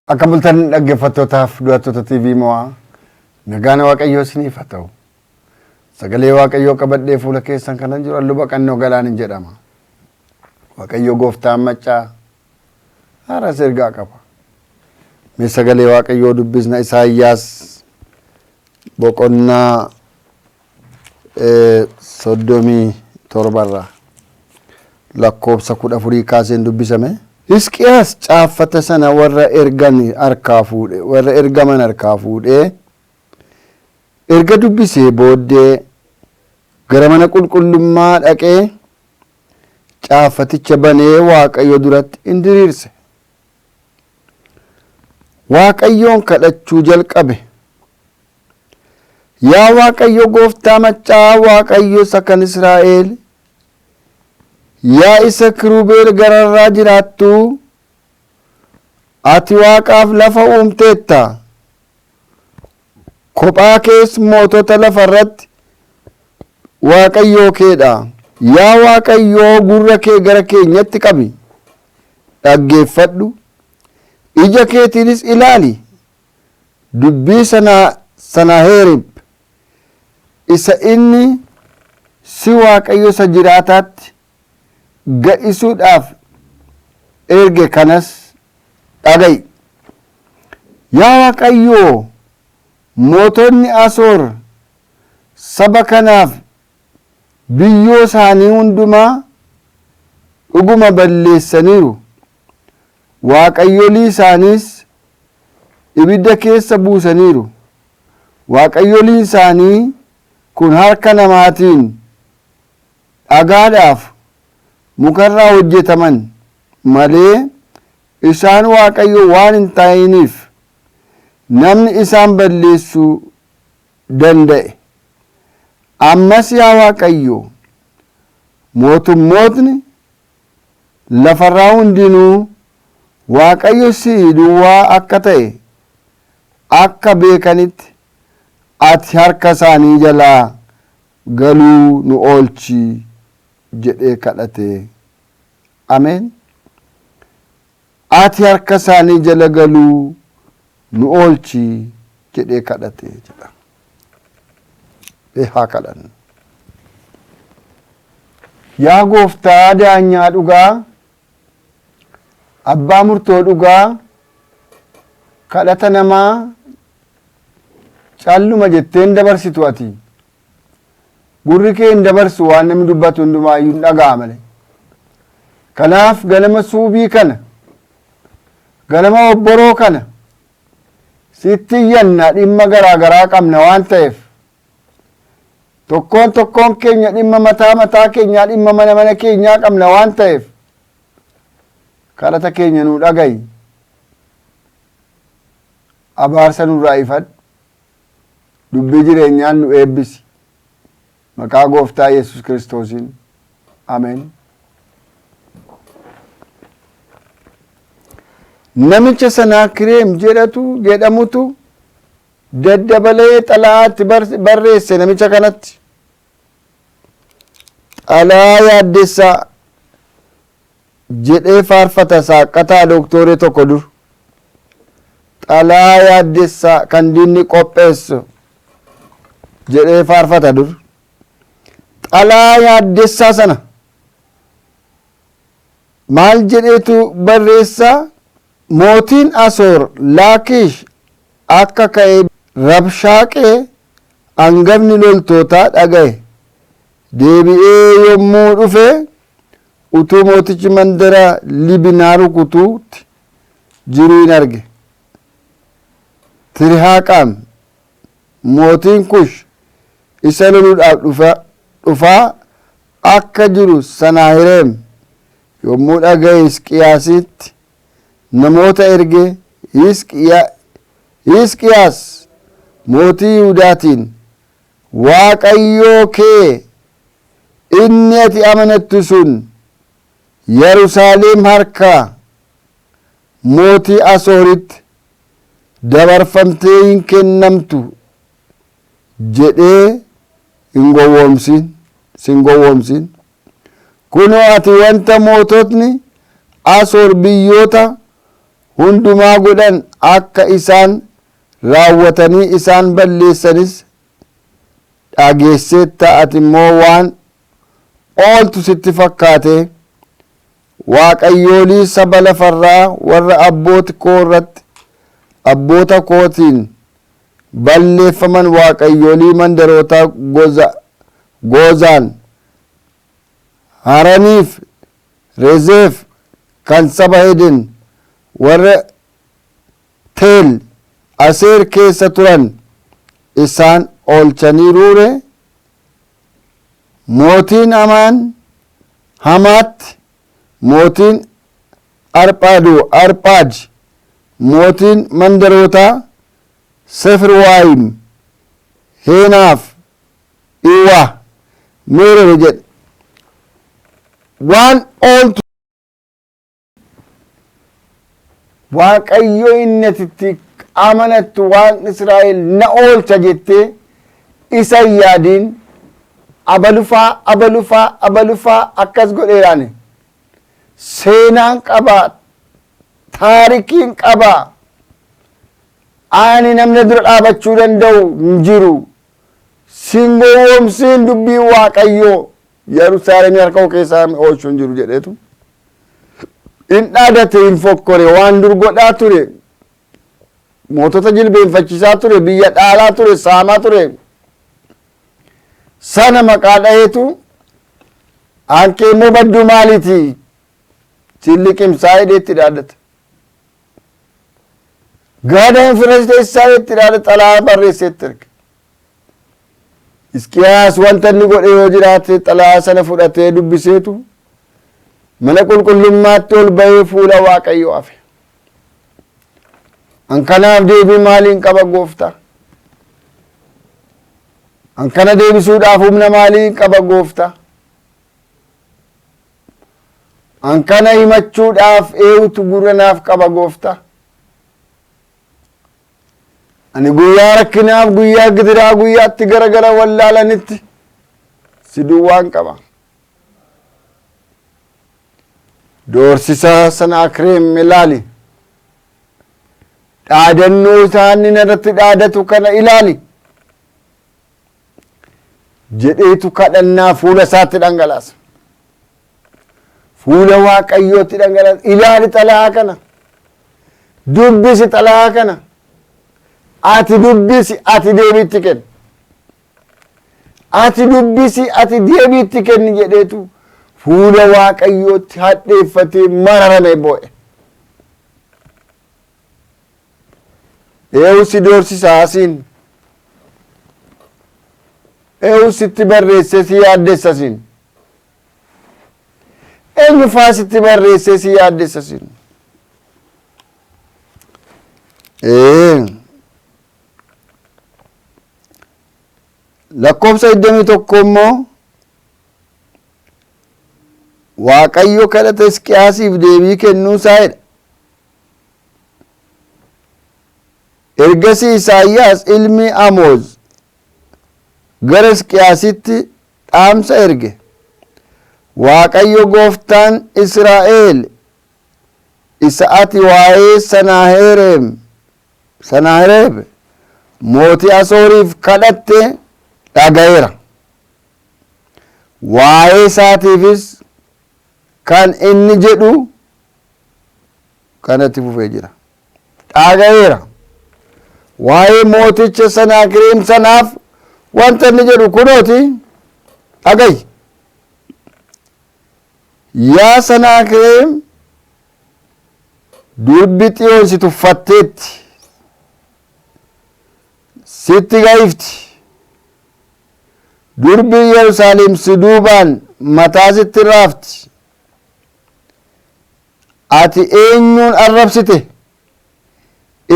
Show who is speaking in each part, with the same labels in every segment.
Speaker 1: Akka bultan dhaggeeffattootaaf du'attoota TV Mo'aa, nagaan Waaqayyoo isiniif haa ta'u. Sagalee Waaqayyoo qabadhee fuula keessan kanan jiru Luba Qannoo Galaanin jedhama. Waaqayyoo gooftaan maccaa haaras ergaa qaba. Mee sagalee Waaqayyoo dubbisna. Isaayyaas boqonnaa 37rraa lakkoobsa 14 kaaseen dubbisame. Hisqiyaas caaffata sana warra ergan harkaa fuudhe, warra ergaman harkaa fuudhee erga dubbisee booddee gara mana qulqullummaa dhaqee caaffaticha banee Waaqayyo duratti in diriirse. Waaqayyoon kadhachuu jalqabe. Yaa Waaqayyo gooftaa maccaa, Waaqayyo isa kan Israa'el, yaa isa kiruubeel gararraa jiraattu, ati waaqaaf lafa uumteetta. Kophaa kees mootota lafa irratti Waaqayyoo keedha. Yaa Waaqayyoo, gurra kee gara keenyatti qabi. Dhaggeeffadhu. Ija keetiinis ilaali. Dubbii Sanaheerib isa inni si Waaqayyo isa jiraataatti ga'isuudhaaf erge kanas dhaga'i. Yaa Waaqayyoo, mootonni Asoor saba kanaaf biyyoo isaanii hundumaa dhuguma balleessaniiru. Waaqayyolii isaaniis ibidda keessa buusaniiru. Waaqayyoliin isaanii kun harka namaatiin dhagaadhaaf mukarraa hojjetaman malee isaan Waaqayyo waan hin ta'iniif namni isaan balleessuu danda'e. Ammas yaa Waaqayyo, mootummootni lafarraa hundinuu Waaqayyo si'i duwwaa akka ta'e akka beekanitti ati harka isaanii jalaa galuu nu oolchi jedhee kadhate. Ameen. Ati harka isaanii jala galuu nu oolchi jedhee kadhate jedha. Haa kadhannu. Yaa gooftaa daanyaa dhugaa, abbaa murtoo dhugaa, kadhata namaa calluma jetteen dabarsitu ati. Gurri kee hin dabarsu, waan namni dubbatu hundumaayyuu hin dhaga'a malee. Kanaaf ganama suubii kana, ganama obboroo kana sitti iyyanna. Dhimma garaa garaa qabna waan ta'eef, tokkoon tokkoon keenya dhimma mataa mataa keenyaa, dhimma mana mana keenyaa qabna waan ta'eef, kadhata keenya nuu dhagayi. Abaarsa nurraa ifadhu. Dubbii jireenyaan nu eebbisi. Maqaa gooftaa Yesus Kiristoosiin. Ameen. Namicha Sanaakireem jedhamutu daddabalee xalayaatti barreesse namicha kanatti. Xalayaa yaaddessaa jedhee faarfata saaqqataa dooktoree tokko dur. Xalayaa yaaddessaa kan diinni qopheessu jedhee faarfata dur. Xalayaa yaaddessaa sana maal jedheetu barreessaa? Mootiin Asoor Laakish akka ka'e Rabshaaqee hangafni loltootaa dhaga'e. Deebi'ee yommuu dhufe utuu mootichi mandara Libinaa rukutuutti jiruu in arge. Tirhaaqaan mootiin Kush isa loluudhaaf dhufaa akka jiru Sanaahireem yommuu dhaga'e Hisqiyaasitti namoota erge. Hisqiyaas mootii Yihuudaatiin, "Waaqayyoo kee inni ati amanattu sun Yerusaalem harka mootii Asooritti dabarfamtee hin kennamtu jedhee hin gowwoomsin, sin gowwoomsin. Kunoo, ati wanta moototni Asoor biyyoota hundumaa godhan Akka isaan raawwatanii isaan balleessanis dhageesseetta. Ati immoo waan ooltu sitti fakkaate waaqayyoolii saba lafarraa warra abbooti koo irratti abboota kootiin balleeffaman, waaqayyoolii mandaroota Goozaan, Haraniif Rezeef, kan saba Eden warra Teel Aseer keessa turan isaan oolchaniiruure? Mootiin Amaan Hamaatti, mootiin Arphaadu Arphaad, mootiin mandarootaa Sefirwaayim, Heenaaf Iwaa meerere jedhe. Waan ooltu Waaqayyo inni ati itti amanattu, waan Israa'el na oolcha jettee isa hin yaadiin. Abalufaa, abalufaa, abalufaa akkas godheeraani, seenaan qabaa, taarikiin qabaa, ani namni dura dhaabachuu danda'u hin jiru. Sin gowwoomsiin. Dubbiin Waaqayyoo Yerusaalemii harka koo keessaa oolchuu hin jiru jedheetu hin dhaadate, hin fokkore. Waan dur godhaa ture, mootota jilbeenfachiisaa ture, biyya dhaalaa ture, saamaa ture sana maqaa dhaheetu, "Aankee immoo badduu maaliiti? Sin liqimsaa," jedhee itti dhaadate. Gaada hin firesteessaa itti dhaadate. Xalaa barreessee itti erge. Hisqiyaas wanta inni godhe yoo jiraate, xalaa sana fudhatee dubbiseetu mana qulqullummaatti ol bahee fuula Waaqayyoo hafe. "An kanaaf deebii maaliin qaba, gooftaa? An kana deebisuudhaaf humna maaliin qaba, gooftaa? An kana himachuudhaaf eenyutu gurra naaf qaba, gooftaa? Ani guyyaa rakkinaaf, guyyaa gidiraa, guyyaatti gara gara wallaalanitti si duwwaan qaba. Doorsisa Sanaakireem ilaali. Dhaadannoo isaan irratti dhaadatu kana ilaali," jedheetu kadhannaa fuula isaatti dhangalaasa. Fuula Waaqayyootti dhangalaasa. "Ilaali xalayaa kana. Dubbisi xalayaa kana. Ati dubbisi, ati deebiitti kenni. Ati dubbisi, ati deebiitti kenni," jedheetu fuula Waaqayyootti hadheeffatee mararame, boo'e. Eenyu si doorsisaa asiin? Eenyu sitti barreessee si yaaddessa siin? Eenyu faa sitti barreessee si yaaddessa siin? Ee. Lakkoofsa 21 immoo Waaqayyo kadhata Hisqiyaasiif deebii kennuu isaa jedha. Ergasii Isaayyaas ilmi Amooz gara Hisqiyaasitti dhaamsa erge. Waaqayyo gooftaan Israa'el isa ati waa'ee Sanaahereeb mootii Asooriif kadhatte dhaga'eera. Waa'ee isaatiifis kan inni jedhu kanatti fufee jira. Dhaga'eera. Waa'ee mooticha Sanaakireem sanaaf wanta inni jedhu kunooti, dhaga'i. Yaa Sanaakireem, durbi Xiyoon si tuffatteetti, sitti ga'ifti. Durbi Yerusaalem si duubaan mataa sitti raafti. Ati eenyuun arrabsite?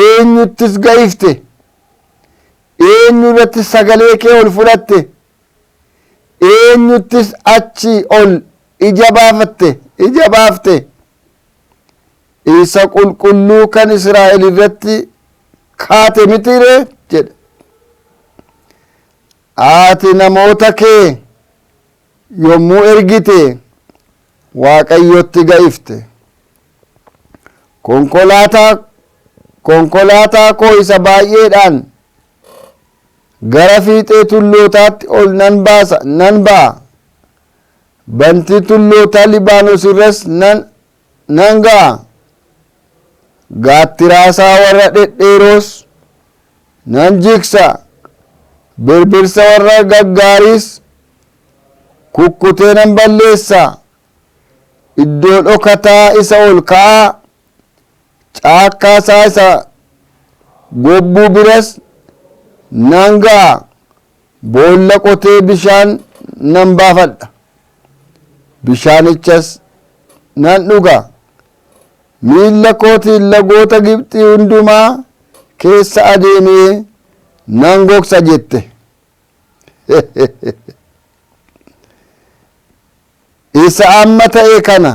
Speaker 1: Eenyuttis ga'ifte? Eenyu irratti sagalee kee ol fudhatte? Eenyuttis achi ol ija baafatte, ija baafte? Isa qulqulluu kan Israa'el irratti kaate mitiiree?" jedhe. Ati namoota kee yommuu ergite Waaqayyotti ga'ifte. Konkolaataa Konkolaataa koo isa baay'eedhaan gara fiixee tullootaatti ol nan baasa nan ba'a. Bantii tullootaa Libaanos irras nan ga'a. Gaattiraasaa warra dhedheeroos nan jigsa. Birbirsa warra gaggaariis kukkutee nan balleessa. Iddoo dhokataa isa ol ka'aa, caakkaa isaa isa gobbuu biras nan ga'a. Boolla qotee bishaan nan baafadha. Bishaanichas nan dhuga. Miilla kootiin lagoota Gibxii hundumaa keessa adeemee nan gogsa jette. Isa amma ta'e kana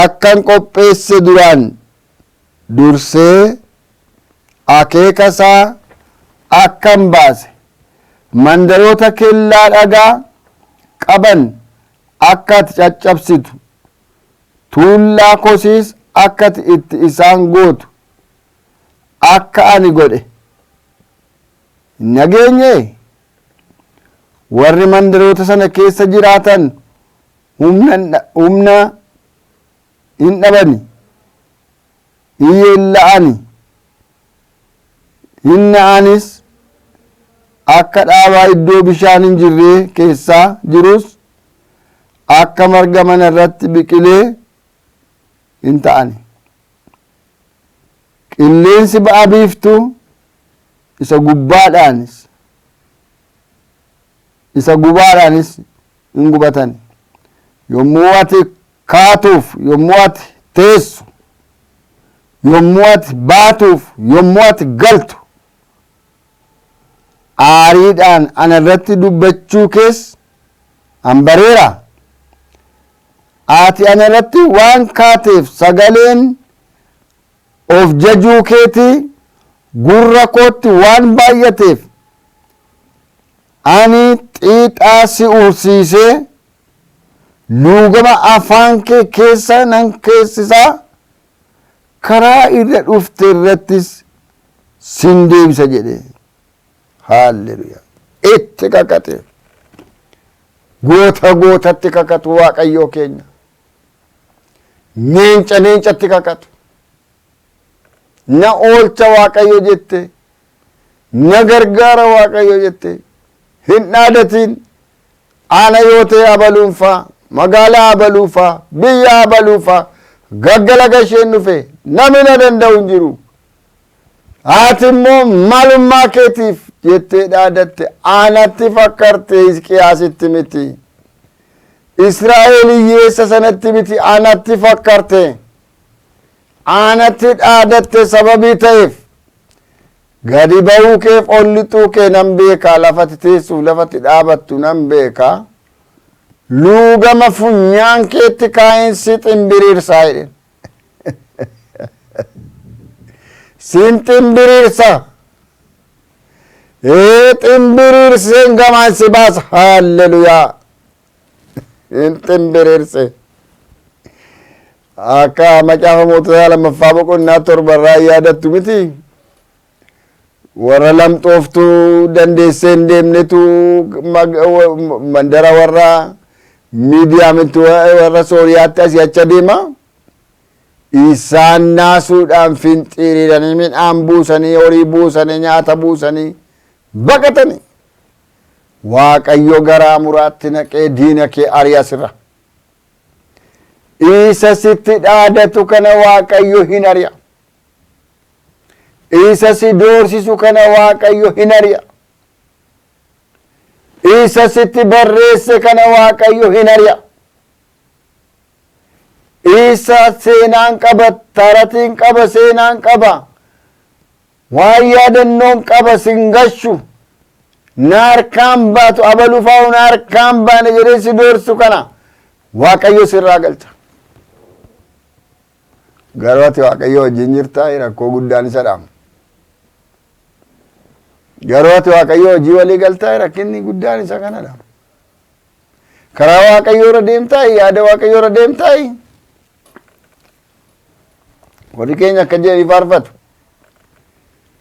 Speaker 1: akkan qopheesse duraan dursee akeeka isaa akkan baase, mandaroota kellaa dhagaa qaban akka ati caccabsitu, tuullaa kosiis akka ati itti isaan gootu akka ani godhe hin dhageenyee? Warri mandaroota sana keessa jiraatan humna hin dhabani, hin yeella'ani, hin na'anis, akka dhaabaa iddoo bishaan hin jirree keessaa jirus, akka marga mana irratti biqilee hin ta'ani. Qilleensi ba'a biiftuu isa gubaadhaanis hin gubatan. Yommuu ati kaatuuf, yommuu ati teessu, yommuu ati baatuuf, yommuu ati galtu, aariidhaan ana irratti dubbachuu kees an bareera. Ati ana irratti waan kaateef, sagaleen of jajuu keetii gurra kootti waan baay'ateef, ani xiixaa si ursiisee luugama afaan kee keessa nan keessisaa, karaa irra dhufte irrattis sin deebisa jedhe. Haalleluuyaa! Itti kakate. Goota gootatti kakatu Waaqayyoo keenya. Leenca leencatti kakatu. Na oolcha Waaqayyo jette, na gargaara Waaqayyo jette hin dhaadatiin. Ana yoo ta'e abaluunfaa, magaalaa abaluufaa, biyya abaluufaa gaggala gasheen dhufe, namni na danda'u hin jiru. Ati immoo maalummaa keetiif jettee dhaadatte. Anatti fakkarte, Hisqiyaasitti miti, Israa'el hiyyeessa sanatti miti, anatti fakkarte, anatti dhaadatte. Sababii ta'eef gadi ba'uu keef ol lixuu kee nan beekaa, lafatti teessuuf lafatti dhaabattu nan beekaa, luugama funyaan keetti kaa'een si ximbiriirsaa jedhen. Sin ximbiriirsa. Ee, ximbiriirseen gamaan si baasa. Haalleluyaa! Hin ximbiriirse. Akka Macaafa Moototaa Lammaffaa boqonnaa 7rraa yaadattu miti, warra lamxooftuu dandeessee hin deemnetu mandara warra Miidiyaamitti, warra Sooriyaatti asii achi adeema. Isaan naasuudhaan finxiiriiranii, midhaan buusanii, horii buusanii, nyaata buusanii baqatanii. Waaqayyo garaa muraatti naqee diina kee ari'a sirra. Isa sitti dhaadatu kana Waaqayyo hin ari'a. Isa si doorsisu kana Waaqayyo hin ari'a. Isa sitti barreesse kana Waaqayyo hin ari'a. Isa seenaan qaba, taratiin qaba, seenaan qaba, waan yaadannoon qaba, sin gashu, na harkaan baatu, abaluu faa'u na harkaan baane jedhee si doorsu kana Waaqayyo sirraa galcha. Garuu ati Waaqayyo wajjin jirtaa? Rakkoo guddaan isa dhaama. Garuu ati Waaqayyo hojii walii galtaa? Rakkinni guddaan isa kanadha. Karaa Waaqayyoo irra deemtaa? Yaada Waaqayyoo irra deemtaa? Warri keenya akka jedhanii faarfatu.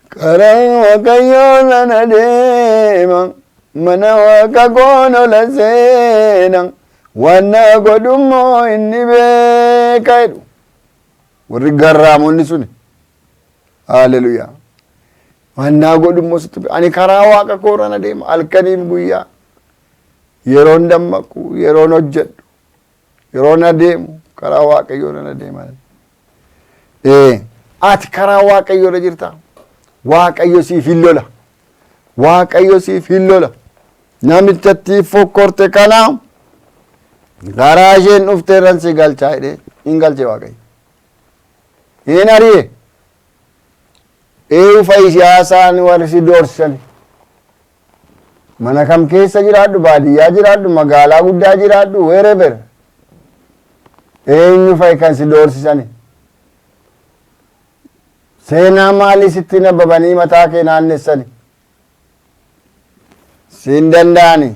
Speaker 1: Karaa Waaqayyoo nan adeema, mana Waaqa koon ola seena, waan na godhummoo inni beeka jedhu. Warri garraamonni suni. Haaleluyyaa. Waan naa godhummoo sitti beeka. Ani karaa Waaqa koorran adeema halkaniif guyyaa. Yeroon dammaqu, yeroon hojjedhu, yeroon adeemu karaa Waaqayyoo nan adeema. Ati karaa Waaqayyoo irra jirta. Waaqayyo siif hin lola. Waaqayyo siif hin lola. Namichatti fokkorte kana karaa isheen dhufte irran si galchaa jedhee hin galche Waaqayyo. Hin ari'e. Eeyu fa'i siyaasaan warri si doorsisan. Mana kam keessa jiraadhu, baadiyyaa jiraadhu, magaalaa guddaa jiraadhu, wherever. Eenyu fa'i kan si doorsisani? Seenaa maalii sitti nababanii mataa kee naannessani? Siin danda'ani.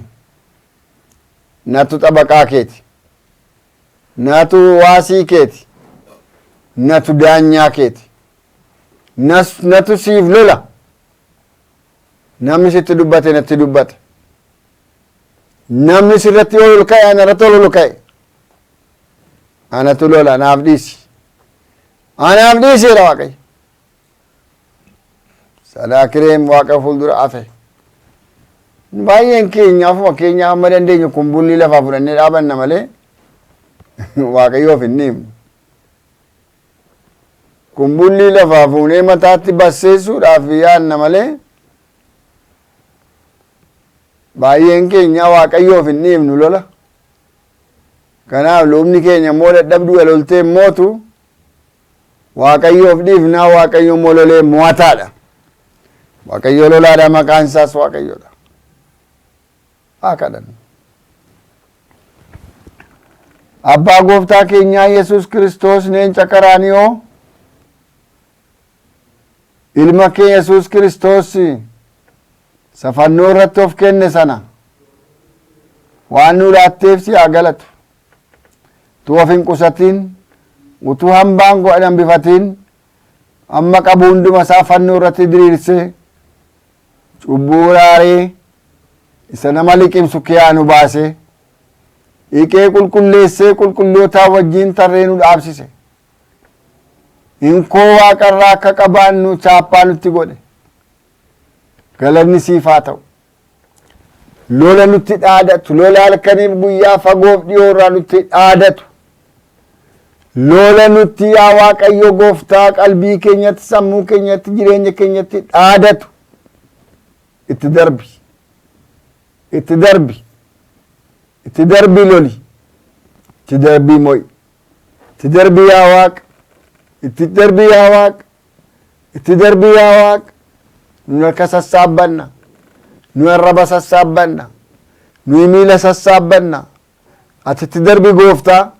Speaker 1: Natu xabaqaa keeti. Natu waasii keeti. Natu daanyaa keeti. Natu siif lola. Namni sitti dubbate natti dubbate. Namni sirratti ol ol ka'e anarratti ol ol ka'e. Anatu lola anaaf dhiisi. Anaaf dhiisi jedha Waaqayyo. Sanaakireem Waaqa fuuldura hafe. Baay'een keenya ofuma keenya hamma dandeenyu kumbullii lafaa fudhannee dhaabanna malee Waaqayyoof hin dhiifnu. Kumbullii lafaa fuunee mataatti basseessuudhaaf yaadna malee baay'een keenya Waaqayyoof hin dhiifnu lola. Kanaaf lubni keenya immoo dadhabduu loltee mootu Waaqayyoof dhiifnaa Waaqayyo immoo lolee mo'ataadha. Waaqayyo lolaadha maqaan isaas Waaqayyoodha. Haa kadhannu. Abbaa gooftaa keenyaa Yesuus Kiristoos leenca qaraaniyoo ilma kee Yesuus Kiristoos isa fannoo irratti of kenne sana waan nu laatteef si haa galatu. Utuu of hin qusatiin, utuu hambaan godhan hambifatiin, amma qabu hunduma isaa fannoo irratti diriirsee cubbuu raaree isa nama liqimsu kiyaa nu baasee dhiqee qulqulleessee qulqullootaa wajjin tarree nu dhaabsise. Inkoo waaqarraa akka qabaannu chaappaa nutti godhe. Galanni siif haa ta'u. Lola nutti dhaadatu, lola halkaniif guyyaa fagoof dhiyoo irraa nutti dhaadatu. Lola nutti yaa Waaqayyo gooftaa qalbii keenyatti, sammuu keenyatti, jireenya keenyatti dhaadatu. Itti darbi. Itti darbi. Itti darbi loli. Itti darbii mo'i. Itti darbi yaa Waaqa. Itti darbi yaa Waaqa. Itti darbi yaa Waaqa. Nu harka sassaabbanna. Nu arraba sassaabbanna. Nuyi miila sassaabbanna. Ati itti darbi gooftaa.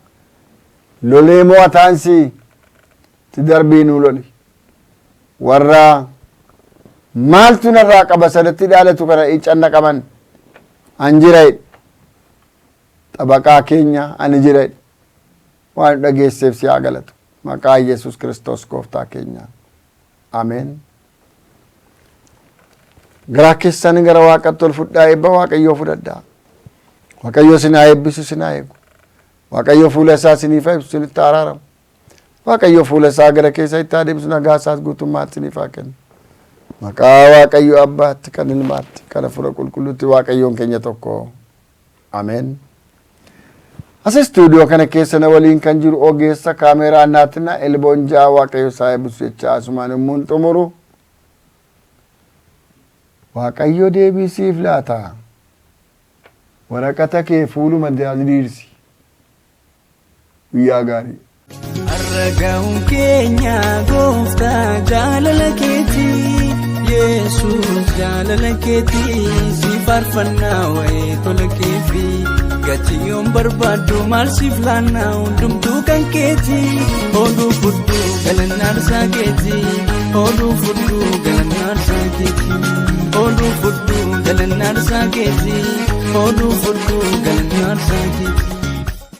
Speaker 1: Lolee mo'ataan si itti darbii nu loli. Warra maaltu narraa qaba sanatti dhaadatu kana icanna qaban an jira jedhe. Xabaqaa keenya ani jira jedhe. Waan nu dhageesseef si haa galatu. Maqaa Yesuus Kiristoos gooftaa keenyaan. Ameen. Garaa keessan gara Waaqatti ol fudhaa eebba Waaqayyoo fudhadhaa. Waaqayyo isin haa eebbisu isin haa eegu. Waaqayyo fuula isaa isiniif haa ibsu isinitti haa araaramu. Waaqayyo fuula isaa gara keessa itti haa deebisu nagaa isaas guutummaatti isiniif haa kennu. Maqaa Waaqayyo Abbaatti kan Ilmaatti kan Hafuura Qulqulluutti Waaqayyoon keenya tokko. Ameen. As istuudiyoo kana keessa na waliin kan jiru ogeessa kaameeraa Naatina Elboon ja'a Waaqayyo isaa eebbisu jecha asumaan immuun xumuru. Waaqayyo deebii siif laata. Waraqata kee fuuluma diriirsi. Guyyaa gaarii.
Speaker 2: Har'a ga'uun keenya gooftaa jaalala keeti. Yesuus jaalala keeti. Si faarfannaa wayii tola keefi. Gatii yoon barbaaddu maal siif laanna hundumtuu kan keeti. Ooluu fudhu galanna aarsaa keeti. Ooluu fudhu galanna aarsaa keeti. Ooluu fudhu galanna aarsaa keeti. Ooluu fudhu galanna aarsaa keeti.